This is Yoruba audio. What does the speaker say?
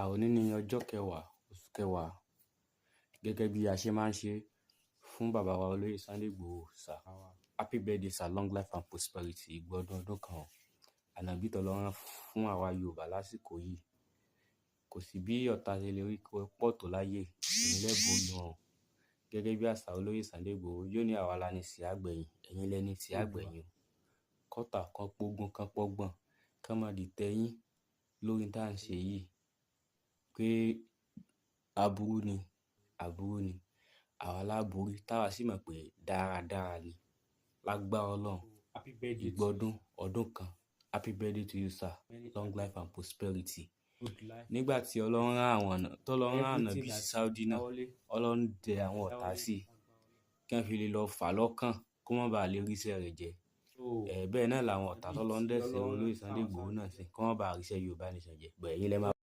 Òní ní ọjọ́ kẹwàá oṣù kẹwàá, gẹ́gẹ́ bí a ṣe máa ń ṣe fún bàbá wa olóyè Sunday Igboho sir. Happy birthday, sir. Long life and prosperity. Ìgbà ọdún ọdún kan o. Ànábì tọ́lọ́run fún àwa Yorùbá lásìkò yìí. Kò sí bí ọ̀tá ṣe lè rí kó pọ̀ tó láyé, ẹ̀yin lẹ borí wọn o. Gẹ́gẹ́ bí àṣà olóyè Sunday Igboho, yóò ní àwa la ní sí àgbẹ̀yìn, ẹ̀yin lẹ ní sí àgbẹ̀yìn o. Kọ́tà kan pógún kan pọ́gbọ̀n, kán máa dìtẹ̀ yín lórí tí à ń ṣe yìí pé aburú ni, aburú ni. Àwa lá borí, táwa sì mọ̀ pé dáradára ni. Lágbára Ọlọ́run. Happy birthday. Ìgbà ọdún ọdún kan. Happy birthday to you, sir. Long life and prosperity. Good life. Nígbà tí Ọlọ́run rán àwọn ọ̀nà, tọ́lọ́run rán ànábì sí Saudi náà, Ọlọ́run dẹ àwọn ọ̀tá sí i kí wọ́n fi lè lọ fà lọ́kàn kó má baà lè ríṣẹ́ rẹ̀ jẹ. Ẹ̀ bẹ́ẹ̀ náà làwọn ọ̀tá tọ́lọ́run dẹ̀ sí olóyè Sunday Igboho náà sí kó má baà ríṣẹ́ Yorùbá Nation jẹ. Bẹ́ẹ̀ ẹ̀yin lẹ máa.